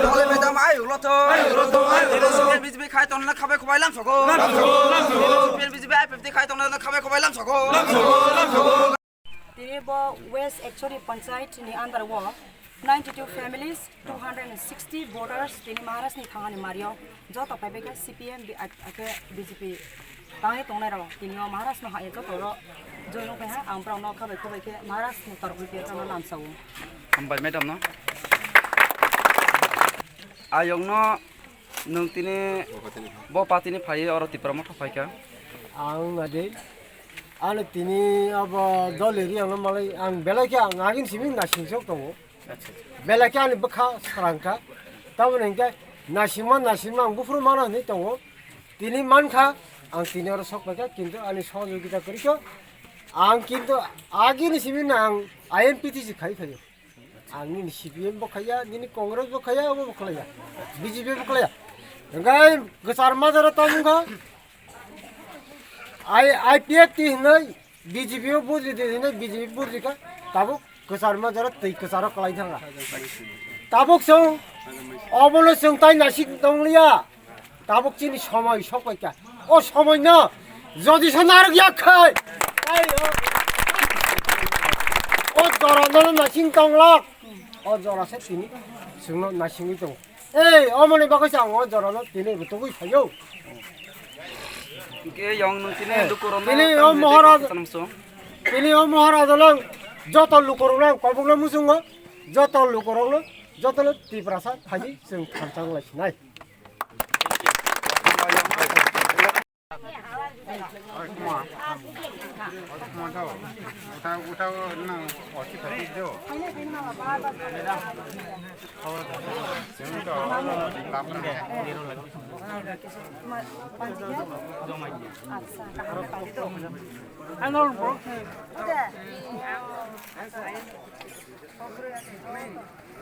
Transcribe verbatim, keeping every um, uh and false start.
Dole medam ayuk lothoi. B J P khai tongna khabai khubai lamsogo. B J P I P F T khai tongna khabai khubai lamsogo. Tini bo West Ekchori Panchayat ni under o ninety two families, two hundred and sixty voters tini Maharaj ni thangani mario joto phaibai kha C P M bi ak-, ake B J P tangwi tongnai rok tini o Maharaj no hai joto ro join wng phai ha ang borok no khabai khubai khe Maharaj ni torok bai khe tongna lamsao. Hambai madam no. Ayok no nwng tini bo party ni phai oro Tipra Motha phai kha. Ang adi Ani tini abo dol ri ang malai ang belai khe ang agin simi nasing sok tongo. Belai khe ani bwkha sarang kha. Tamoni hwnkhe nasingma nasingma ang buphuru mano hinwi tongo. Tini mankha ang tini oro sok paikha kintu ani sohojogita kwrwikho. Ang kintu agini simi no ang I M P T C khai phaio. Ang nini C P M bo khaiya, nini Congress bo khaiya, abo bo khlaiya, B J P bo khlaiya. Hwnkhe kwchar majaro tamo wngkha, I, I P F T hinwi B J P o budri di hinwi B J P budri kha, tabuk kwchar majaro twi kwcharo kwlai thangkha. Tabuk chwng obono chwng tai nasik tongliya. Tabuk chini somoi sok paikha. O somoi no jodi se narwk yak khai. Ai, o, o jora no nasing tonglak. O jora se tini chwngno nasingwi tongo. Ei, omoni bagwi se ang o jora no tini rutugwi phaio. Hwnkhe yong nwng tini Eh, lukurokno tini o tamo Maharaj, tamo so. Tini o Maharaj lang joto lukurokno ang kobokno muchungo. Joto lukurokno, joto no Tiprasa phaidi chwng thansa wng lai sinai.